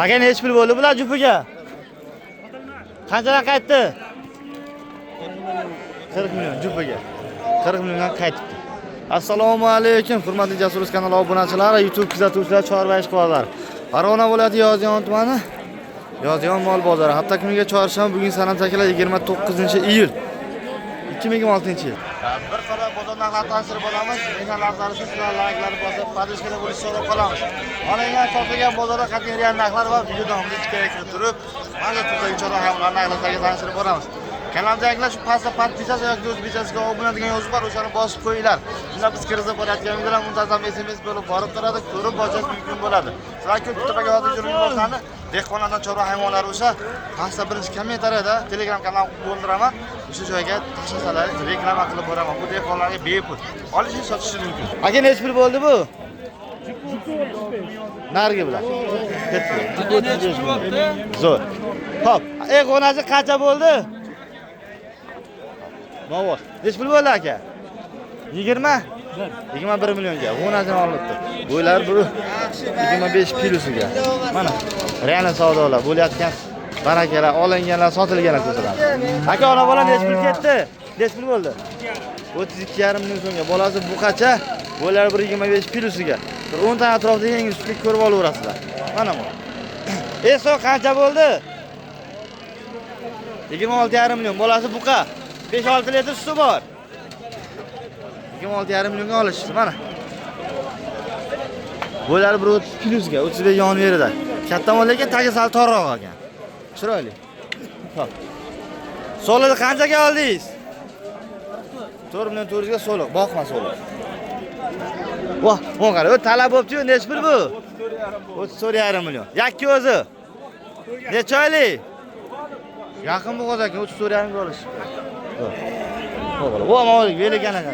Aka, nechi pul bo'ldi bular jufiga? Qanchadan qaytdi? 40 million jufiga. 40 milliondan qaytibdi. Assalomu alaykum, hurmatli Jasur kanali obunachilari, YouTube kuzatuvchilar, chorva ishqibozlar. Farg'ona viloyati Yozyovon tumani Yozyovon mol bozori. Hafta kuniga chorshanba, bugun sanam akalar 29-iyul 2026-yil. Bir qora bozor narxlarini tanishtirib boramiz. Mehnat afzalisi sizlar layklar bosib, подписка da bo'lishni so'rab qolamiz. Olingan sotilgan bozorda qat'iy real narxlar va video davomida ichkariga kirib turib, mana turdagi chorva hayvonlar narxlariga tanishtirib boramiz. Kanaldagilar shu pastda подписаться yoki o'zbekchasiga obuna degan yozuv bor, o'shani bosib qo'yinglar. Shunda biz kirgizib borayotgan videolar muntazam SMS bo'lib borib turadi, ko'rib borishingiz mumkin bo'ladi. Sizlar ko'p kutapaga hozir yurgan bo'lsangiz, dehqonlardan chorva hayvonlari o'sha pastda birinchi kommentariyada Telegram kanal bo'ldiraman. O'sha joyga tashlasalar, reklama qilib boraman. Bu dehqonlarga bepul. Olishi sotishi mumkin. Aka, necha pul bo'ldi bu? Narigi bilan. Ketdi. Zo'r. Xo'p, ey xo'nachi qancha bo'ldi? Novoz. Necha pul bo'ldi aka? 20? 21 millionga. G'o'nasini olinibdi. Bo'ylari bir 25 kilosuga. Mana real savdolar bo'layotgan barakalar, olinganlar, sotilganlar ko'rsatiladi. Aka, ona bola necha pul ketdi? Necha pul bo'ldi? 32,5 million so'mga. Bolasi buqacha, bo'ylari bir 25 kilosuga. Bir 10 ta atrofida yangi sutlik ko'rib olaverasizlar. Mana bu. Eso qancha bo'ldi? 26,5 million. Bolasi buqa. 5-6 litr suti bor. 26,5 millionga olishdi mana. Bo'ylari bir 30 plyusga, 35 yon beradi. Katta mol lekin tagi sal torroq ekan. Chiroyli. Xo'p. So'liqni qanchaga oldingiz? 4 million 400 ga so'liq, boqma so'liq. Voh, bu qara, o talab bo'pti-yu, nechi pul bu? 34,5 million. Yakka o'zi. Necha oylik? Yaqin bo'g'oz ekan, 34,5 ga olishibdi. Voh, mana velikan ekan.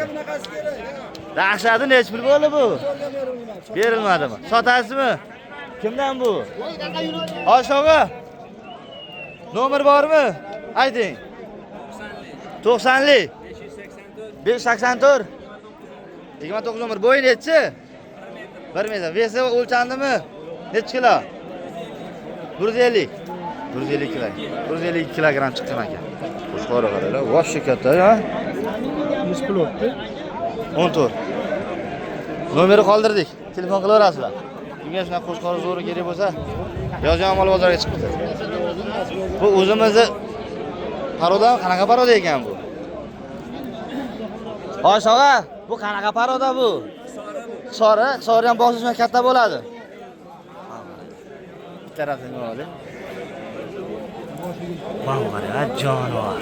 Dahshati nechi pul bo'ldi bu? Berilmadimi? Sotasizmi? Kimdan bu? Osh og'a. Nomer bormi? Ayting. 90lik. 584. 29 nomer. Bo'yi nechi? 1 metr. Вес i o'lchandimi? Nechi kilo? 150. 150 kilo. 152 kilogramm chiqqan ekan. Qo'chqori qaranglar, вообще katta, ha? Nechi pul o'tdi? 14. Nomeri qoldirdik. Telefon qilaverasizlar. Kimga shunaqa qo'chqori zo'ri kerak bo'lsa, Yozyovon mol bozoriga chiqibdi. Bu o'zimizni порода, qanaqa порода ekan bu? Xo'sh og'a, bu qanaqa порода bu? Sori, sori ham bosish bilan katta bo'ladi. Bitta tarafini olib. Vau, qara, jonivor.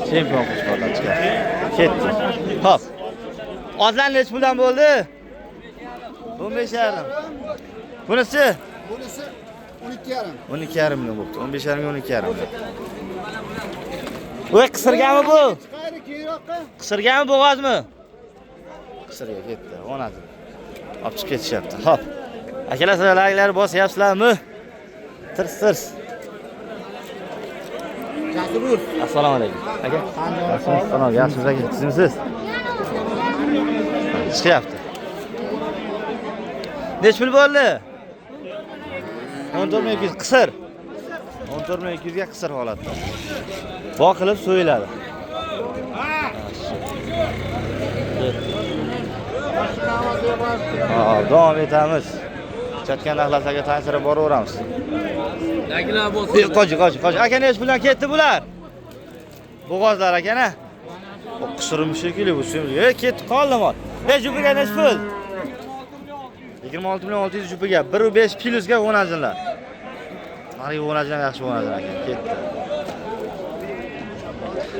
Chempion qo'chqorlar chiqadi. Ketdi. Xo'p. Otlar nechi puldan bo'ldi? 15,5. Bunisi? Bunisi 12,5. 12,5 million bo'pti. 15,5 ga 12,5 million. Voy, qisirgami bu? Chiqayri keyinroqqa. Qisirgami, bo'g'ozmi? Qisirga ketdi. Onasi. Olib chiqib ketishyapti. Xo'p. Akalar, sizlar layklar bosyapsizlarmi? Tirs tirs. Jasur. Assalomu alaykum. Aka. Assalom, yaxshimisiz aka? Tuzimsiz? Chiqyapti. Nechi pul bo'ldi? 14 ming 200 qisir. 14 ming 200 ga qisir holatda. Boqilib so'yiladi. Hop, davom etamiz. Chatgan narxlarga tanishtirib boraveramiz. Qo'y, qo'y, qo'y. Aka, nechi puldan ketdi bular? Bo'g'ozlar aka-na. Qisirmi shekilli bu. E, ketdi qoldi mol. E, jupiga nechi pul? 26 million 600 jupiga 1.5 plyusga o'nazinlar. Narigi o'nazin ham yaxshi o'nazin ekan, ketdi.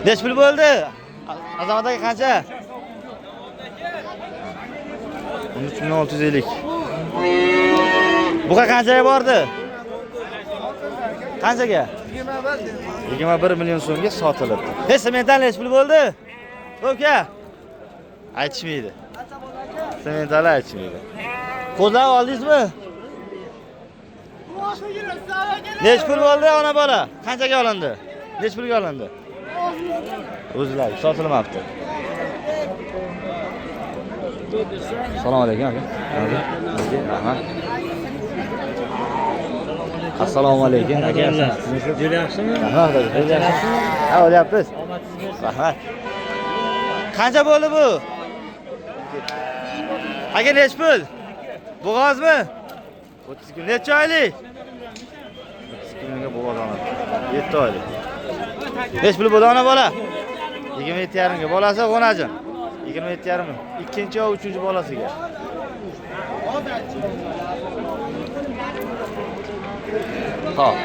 Nechi pul bo'ldi? Azamat aka qancha? 13 million 650. Buqa qanchaga bordi? Qanchaga? 21 million so'mga sotilibdi. He, semental nechi pul bo'ldi? Uka. Aytishmaydi. Semental aytishmaydi. Qo'zlar oldingizmi? Nechi pul bo'ldi ona bola? Qanchaga olindi? Nechi pulga olindi? O'zlari sotilmabdi. Assalomu alaykum aka. Rahmat. Assalomu alaykum aka. Juda yaxshimi? Rahmat aka. Ha, o'lyapmiz. Rahmat. Qancha bo'ldi bu? Aka, nechi pul? Bo'g'ozmi? 32. Necha oylik? 32 mingga bo'g'oz oladi. 7 oylik. Nechi pul bo'ldi ona bola? 27,5 ga. Bolasi g'onajin. 27,5 ming. Ikkinchi yo uchinchi bolasiga. Xo'p.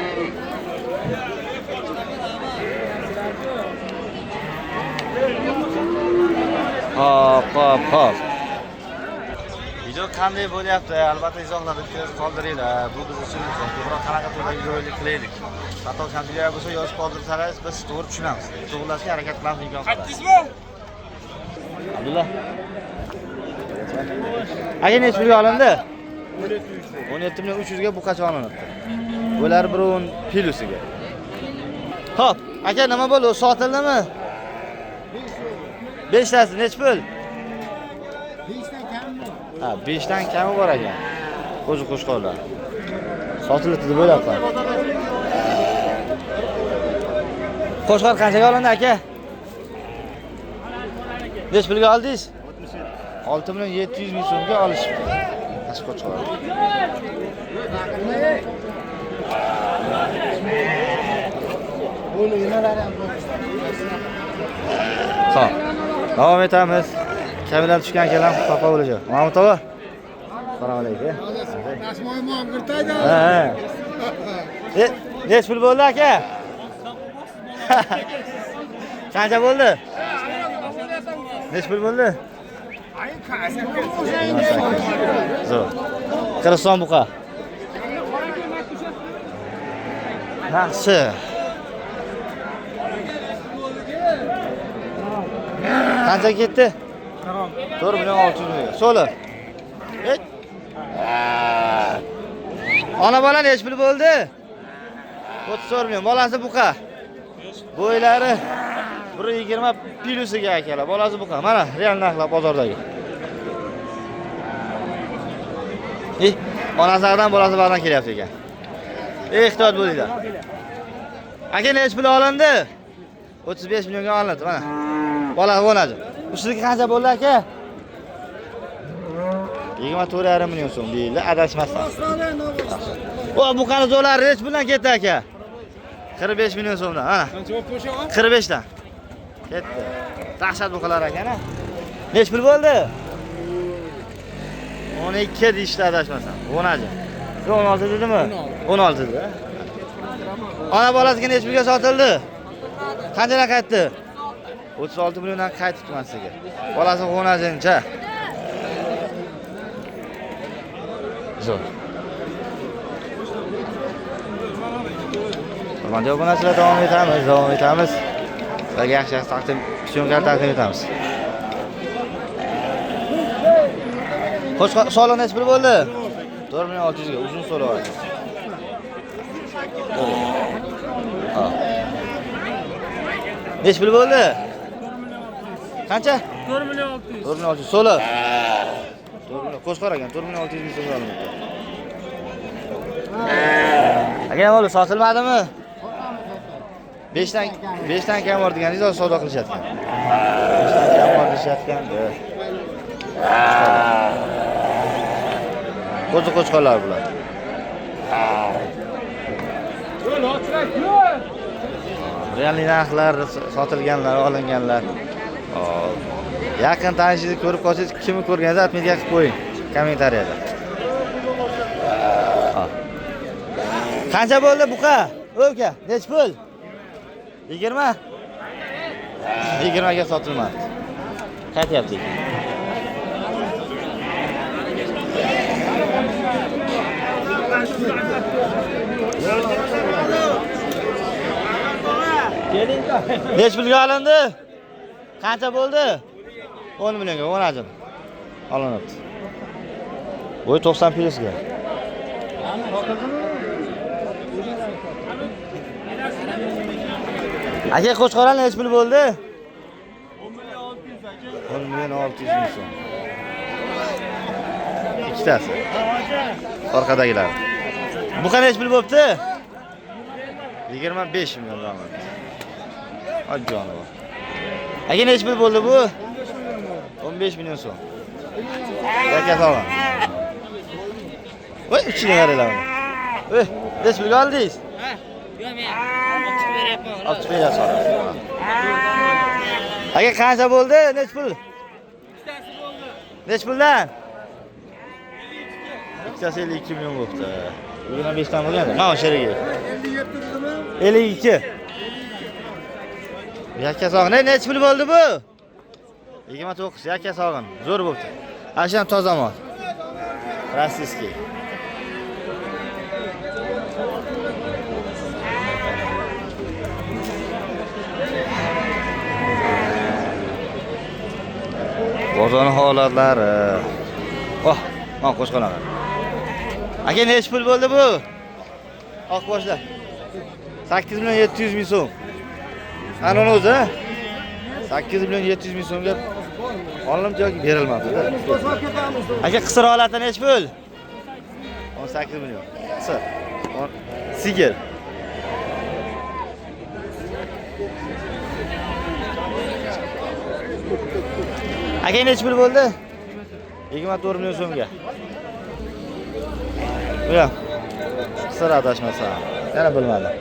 Hop, hop, hop. Video qanday bo'lyapti? Albatta izohlarda fikringizni qoldiringlar. Bu biz uchun muhim. Ko'proq qanaqa turdagi videolar qilaylik. Xato kamchiliklar bo'lsa yozib qoldirsangiz biz to'g'ri tushunamiz. To'g'rilashga harakat qilamiz imkon qadar. Qaytdingizmi? Abdulla. Aka, necha pulga olindi? 17 million 300 ga bu qachon olinibdi? Bular 1.10 plusiga. Xo'p, aka nima bo'ldi? Sotildimi? 5 tasi necha pul? 5 dan kami yo'q. Ha, 5 dan kami bor ekan. Qo'zi qo'chqorlar. Sotilibdi deb o'ylayapman. Qo'chqor qanchaga olindi aka? Necha pulga oldingiz? 6 million 700 ming so'mga olishibdi. Qancha qo'chqor? Buni nimalari ham bor. Xo'p. Davom etamiz. Kamidan tushgan kalam xafa bo'lajak. Mahmud aka. Assalomu alaykum. Ha, ha. Necha pul bo'ldi aka? Qancha bo'ldi? Necha pul bo'ldi? Zo'r. Qirg'iziston buqa. Yaxshi. Qancha ketdi? 4 million 600 ming. So'la. Ona bola necha pul bo'ldi? 34 million. Bolasi buqa. Bo'ylari 1.20 plusiga akalar. Bolasi buqa. Mana real narxlar bozordagi. Onasi ag'dan, bolasi bag'dan kelyapti ekan. Ehtiyot bo'linglar. Aka, necha pul olindi? 35 millionga olindi mana. Bola bo'ladi. Ustiga qancha bo'ldi aka? 24,5 million so'm deyildi, adashmasdan. O, bu qani zo'rlar necha puldan ketdi aka? 45 million so'mdan, mana. 45 dan. Ketdi. Dahshat buqalar ekan, ha. Necha pul bo'ldi? 12 deyishdi adashmasam. 10. Yo'q, 16 dedimi? 16 dedi. Ona bolasiga necha pulga sotildi? Qanchadan qaytdi? 36 milliondan qaytibdi mana sizga. Bolasi g'o'nazincha. Zo'r. Hurmatli obunachilar, davom etamiz, davom etamiz. Sizlarga yaxshi-yaxshi taqdim, syomkalar taqdim etamiz. Xo'sh, soliq necha pul bo'ldi? 4 million 600 ga uzun so'liq aka. Ha. Necha pul bo'ldi? Qancha? 4 million 600. 4 million 600 so'liq. 4 million qo'chqor ekan, 4 million 600 ming so'mga olinibdi. Aka, nima bo'ldi? Sotilmadimi? 5 dan kam bor deganingiz hozir savdo qilishayotgan. 5 dan kam bor deyishayotgan. Qo'zi qo'chqorlar bular. Realniy narxlar, sotilganlar, olinganlar. Hop. Yaqin tanishingizni ko'rib qolsangiz, kimni ko'rganingizni отметка qilib qo'ying kommentariyada. Qancha bo'ldi buqa? O'ka, necha pul? 20? 20 ga sotilmadi. Qaytyapti ekan. Necha pulga olindi? Qancha bo'ldi? 10 millionga, 10 ajin. Olinibdi. Bo'yi 90 plusga. Aka, qo'chqorlar necha pul bo'ldi? 10 million 600 aka. 10 million 600 ming so'm. Ikkitasi. Orqadagilar. Bu qancha pul bo'pti? 25 million olindi. Ay jonivor. Aka nechi pul bo'ldi bu? 15 million so'm. Aka sog'in. Voy, uchiga qaranglar uni. Voy, nechi pulga oldingiz? Ha, yo'q men olib chiqib beryapman. Olib chiqib berasiz. Aka qancha bo'ldi? Nechi pul? Ikkitasi bo'ldi. Nechi puldan? Ikkitasi 52 million bo'libdi. 25 dan bo'lganda. Mana o'sha yerga. 52. Yakka sog'in. Nechi pul bo'ldi bu? 29. Yakka sog'in. Zo'r bo'libdi. Ana shu ham toza mol. Rossiyskiy. Bozor holatlari. Oh, mana qo'shqolar. Aka nechi pul bo'ldi bu? Oq boshlar. 8 million 700 ming so'm. Ana uni o'zi, 8 million 700 ming so'mga olinibdi yoki berilmabdi-da. Aka qisir holati nechi pul? 18 million. Qisir. Sigir. Aka nechi pul bo'ldi? 24 million so'mga. Yo'q. Qisir adashmasa. Yana bilmadim.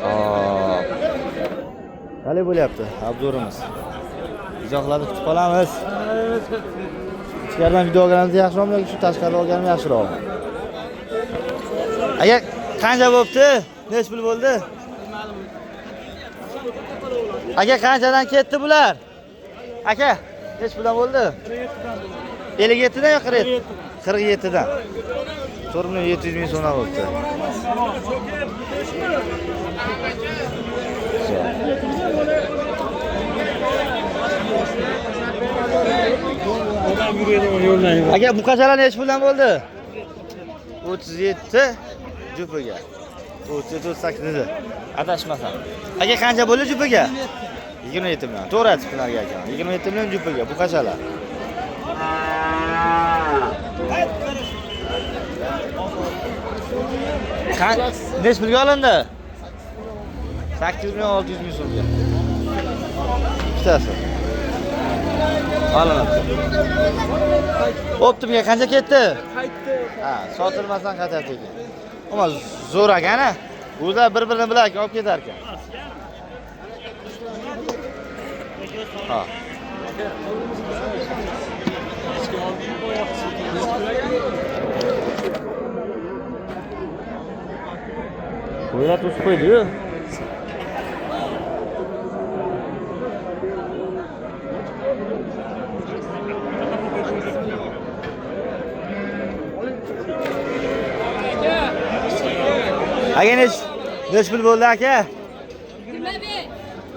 Hop. Qalay bo'lyapti obzorimiz? Izohlarni kutib qolamiz. Ichkaridan video olganimiz yaxshiroqmi yoki shu tashqarida olganim yaxshiroqmi? Aka qancha bo'pti? Nechi pul bo'ldi? Aka qanchadan ketdi bular? Aka, nechi puldan bo'ldi? 57 dan yo 47? 47 dan. 4 million 700 ming so'mdan bo'libdi. Aka, bu qanchalar nechi puldan bo'ldi? 37 jupiga. 37 38 dedi. Adashmasam. Aka qancha bo'ldi jupiga? 27 million. To'g'ri aytibdilar aka. 27 million jupiga. Bu qanchalar? Nechi pulga olindi? 8 million 600 ming so'mga. Ikkitasi. Olinibdi. Optimga qancha ketdi? Qaytdi. Ha, sotilmasdan qaytardi ekan. Ammo zo'r ekan-a. O'zlar bir-birini bilar ekan, olib ketar ekan. Ha. Qo'ylar to'sib qo'ydi-yu. Aka nechi pul bo'ldi aka? 25.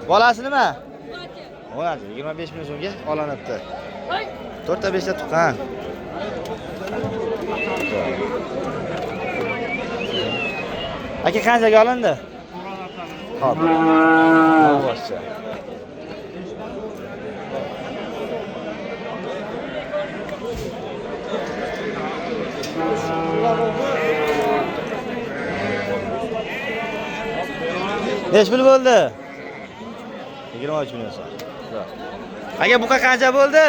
Bolasi nima? Bolasi 25 million so'mga olinibdi. 4 ta 5 ta tuqqan. Aka qanchaga olindi? Hop. Boshcha. Nechi pul bo'ldi? 23 million so'm. Aka buqa qancha bo'ldi?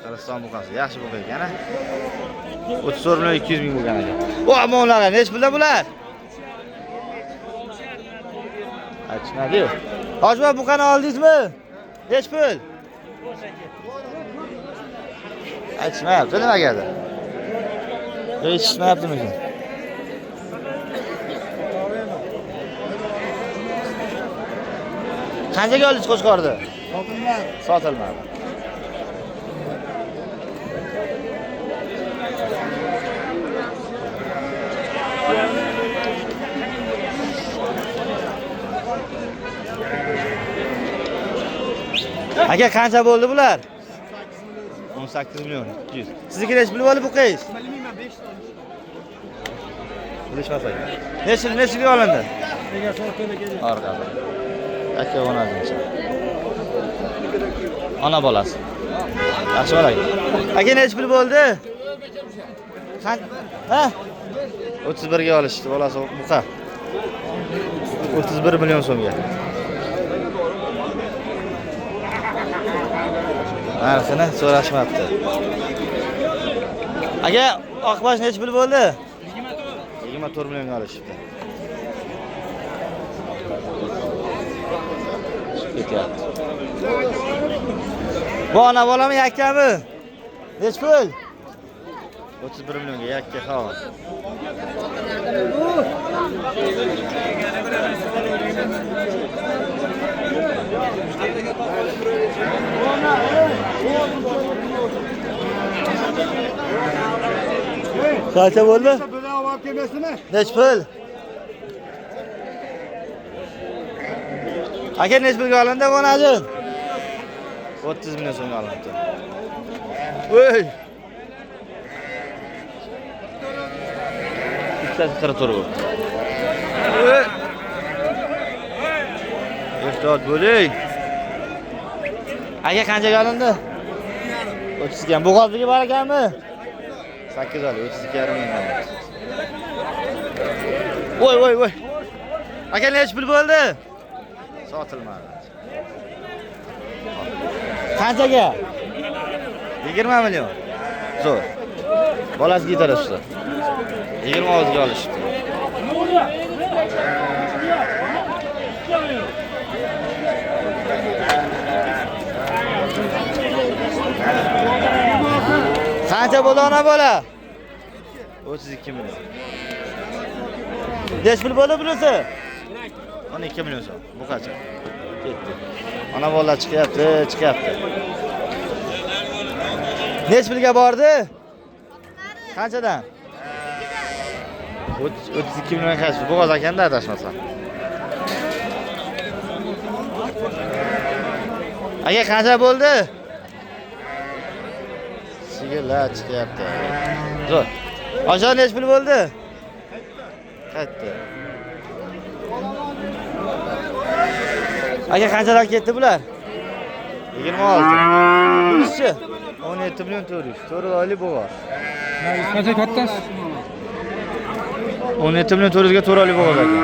Qirg'iziston buqasi, yaxshi buqa ekan-a. 34 million 200 ming bo'lgan ekan. O, amonlar, nechi puldan bular? Aytishmadi-yu. Hojima buqani oldingizmi? Nechi pul? Aytishmayapti, nimagadir? Eshitmayaptimikin? Qanchaga oldingiz qo'chqorni? Sotilmadi. Sotilmadi. Aka qancha bo'ldi bular? 18 million 200. Sizniki nechi pul bo'ldi bu qiz? Bilmayman, 5 ta. Bilishmas ekan. Nechi olindi? Egasi orqada kelgan. Orqada. Aka o'nazinchi. Ona bolasi. Yaxshi bola. Aka nechi pul bo'ldi? Ha? 31 ga olishdi, bolasi buqa. 31 million so'mga. Narxini so'rashmabdi. Aka, oqbosh necha pul bo'ldi? 24. 24 millionga olishibdi. Ketyapti. Bu ona bolami yakkami? Necha pul? 31 millionga yakka havo. Qancha bo'ldi? Necha pul? Aka, necha pulga olindi bu onajin? 30 million so'mga olindi. Voy! Ikkitasi 44 bo'ldi. Ehtiyot bo'ling. Aka, qanchaga olindi? 32 ga. Bo'g'ozligi bor ekanmi? 8 oylik, 32,5 ming. Voy, voy, voy. Aka, necha pul bo'ldi? Sotilmadi. Qanchaga? 20 million. Zo'r. Bolasiga yetarishdi. 26 ga olishibdi. Qancha bo'ldi ona bola? 32 million. Necha pul bo'ldi bunisi? 12 million so'm. Bu qancha? Ketdi. Ona bola chiqyapti, chiqyapti. Necha pulga bordi? Qanchadan? 32 million qancha? Bo'g'oz ekanda adashmasam. Aka, qancha bo'ldi? Sigirlar chiqyapti. Zo'r. Oshon necha pul bo'ldi? Qaytdi. Aka, qanchadan ketdi bular? 26. Bunisi 17 million 400. 4 oylik bo'g'oz. Qancha kattasi? 17 million 400 ga 4 oylik bo'g'oz aka.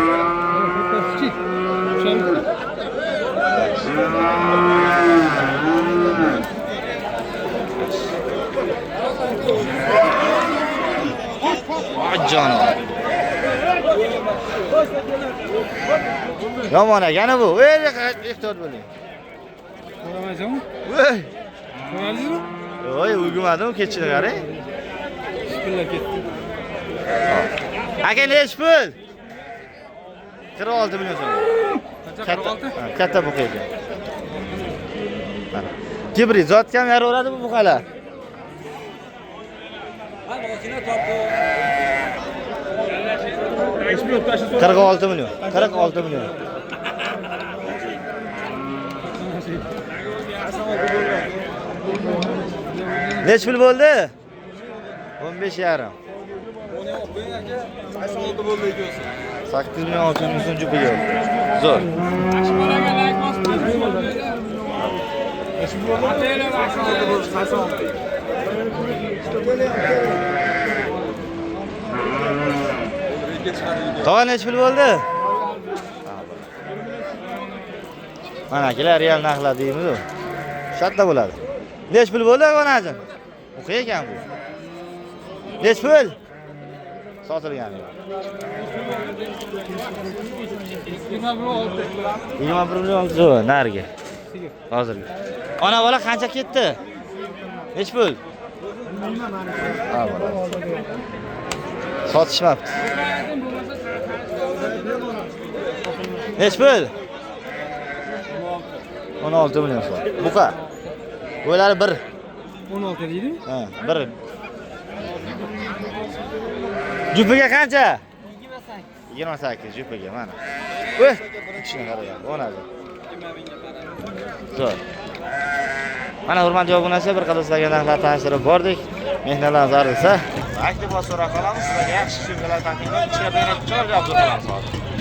Ay jonim. Yomon ekan bu. Ey, ehtiyot bo'ling. Ko'ramaysanmi? Voy. Ko'radingizmi? Voy, ulgurmadim, ketishini qarang. Pullar ketdi. Aka, necha pul? 46 million so'm. Qancha? 46? Katta buqa ekan. Mana. Gibrid zotga ham yaraveradi bu buqalar. 46 million. 46 million. Necha pul bo'ldi? 15,5. 8 million 600 ming so'm jupiga. Zo'r. Tog'a, necha pul bo'ldi? Mana akalar, real narxlar deymiz-ku. Shartta bo'ladi. Necha pul bo'ldi, onajon? O'qi ekan bu. Necha pul? Sotilgani yo'q. 21 million zo'r narigi. Hozirgi. Ona bola qancha ketdi? Necha pul? Ha, bola. Sotishmabdi. Necha pul? 16 million so'm. Buqa. Bo'ylari 1. 16 deydimi? Ha, 1. Jupiga qancha? 28 jupiga mana. Voy, ichini qarang, o'nadi. Zo'r. Mana hurmatli obunachilar, bir qadar sizlarga narxlar tanishtirib bordik. Mehnatlarimiz arzisa. Aktiv so'rab qolamiz, sizlarga yaxshi sumkalar taqdim qilib, ichkarida yana chor gap qilamiz hozir.